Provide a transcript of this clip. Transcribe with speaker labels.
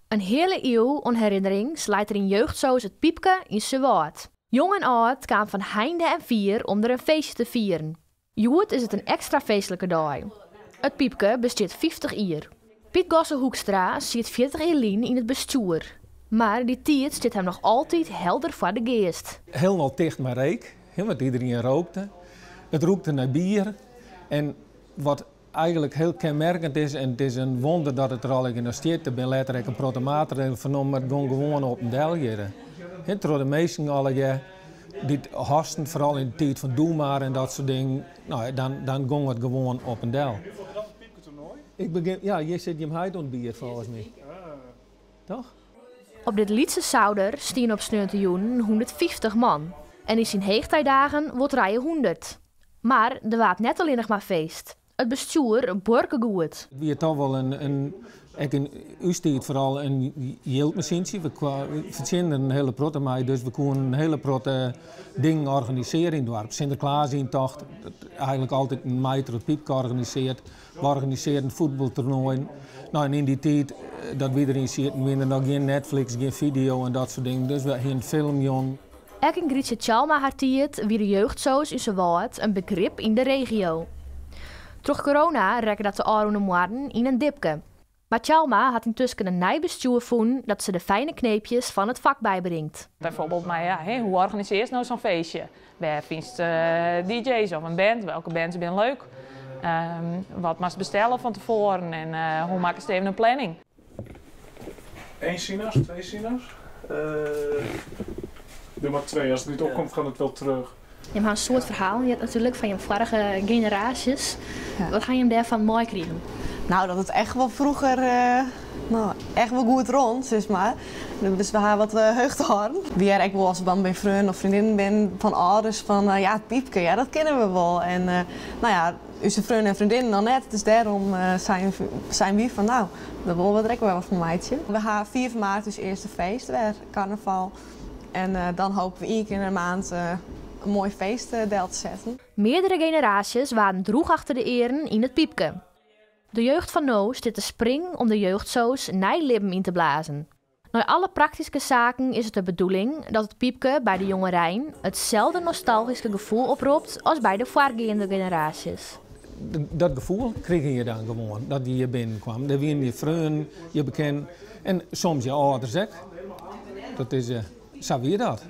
Speaker 1: In heale iuw oan herinnerings leit der yn jeugdsoos It Pypke yn Suwâld. Jong en âld kaam fan heinde en fier om der in feestje te fieren. Hjoed is it in ekstra feestlike dei. It Pypke bestiet 50 jier. Piet Gosse Hoekstra siet 40 jier lyn yn it bestjoer. Mar dy tiid stiet him noch altyd helder foar de geast.
Speaker 2: Hielendal ticht mei reek, want iderien rookte. It rûkte nei bier. En wat eigenlik hiel kenmerkend is, en it is in wonder dat it der allegear noch stiet, der binne letter ek in protte maatregelen foar nommen, mar it gong gewoan op en del hjir. Troch de minsken allegear dy't hasten, foaral yn de tiid fan Doe Maar en dat soart dingen, no, dan gong it gewoan op en del. Ik begjin, ja, hjir sit jim heit oan it bier folgens my. Toch?
Speaker 1: Op dit lytse souder stiene op sneontejûn 150 man. En yn syn heechtijdagen wol 300. Mar der waard net allinnich mar feest. It bestjoer buorke goed.
Speaker 2: It wie toch wol in, ek yn ús tiid foaral in jildmasyntsje. We fertsjinnen in hiele protte mei, dus we koenen in hiele protte dingen organisearje yn it doarp. Sinterklaasyntocht, eigenlik altyd mei troch it Pypke organisearre. We organisearren fuotbaltoernoaien. No, en yn dy tiid dat wy deryn sieten, wiene der noch gjin Netflix, gjin fideo en dat soart dingen. Dus we hiene filmjûnen.
Speaker 1: Ek yn Grytsje Tjalma har tiid wie de jeugdsoos yn Suwâld in begrip yn de regio. Troch corona rekke dat de ôfrûne moannen yn in dipke. Mar Tjalma hat yntusken in nij bestjoer fûn dat se de fijne kneepjes fan it fak bybringt.
Speaker 3: Bijvoorbeeld, mar ja, hè, hoe organisearrest no sa'n feestje? Wêr fynst DJ's of in band? Welke bands binne leuk? Wat moatst bestelle fan tefoaren en hoe makkest even in planning?
Speaker 4: Eén sinas, twee sinas? Doe mar twee, as it net opkomt, giet it wol terug.
Speaker 1: Jim ha in soad ferhalen heard natuerlik fan jim foarige generaasjes. Wat ha jim dêrfan meikrigen?
Speaker 5: No, dat it echt wol froeger no, echt wol goed rûn, sis mar. Dus we ha wat heugd hâlden. We hearre ek wol as we dan by freonen of freondinnen binne fan âlders fan ja, it Pypke, ja, dat kenne we wol. En no ja, ús freonen en freondinnen noch net, dus dêrom seinen wy fan no, dan wolle we der ek wol wat fan meitsje. We ha 5 maart ús earste feest wer, karnaval. En dan hoopje we ien kear yn de maand in moai feest del te setten.
Speaker 1: Meardere generaasjes waarden drûch achter de earen yn it Pypke. De jeugd fan no stiet te springen om de jeugdsoos nij libben yn te blazen. Nei alle praktyske saken is it de bedoeling dat it Pypke by de jongerein itselde nostalgyske gefoel opropt as by de foargeande generaasjes.
Speaker 2: Dat gefoel krige je dan gewoan, dat je hjir binnenkwam. Dêr wiene je freonen, je bekenden en soms je âlders ek. Dat is, sa wie dat.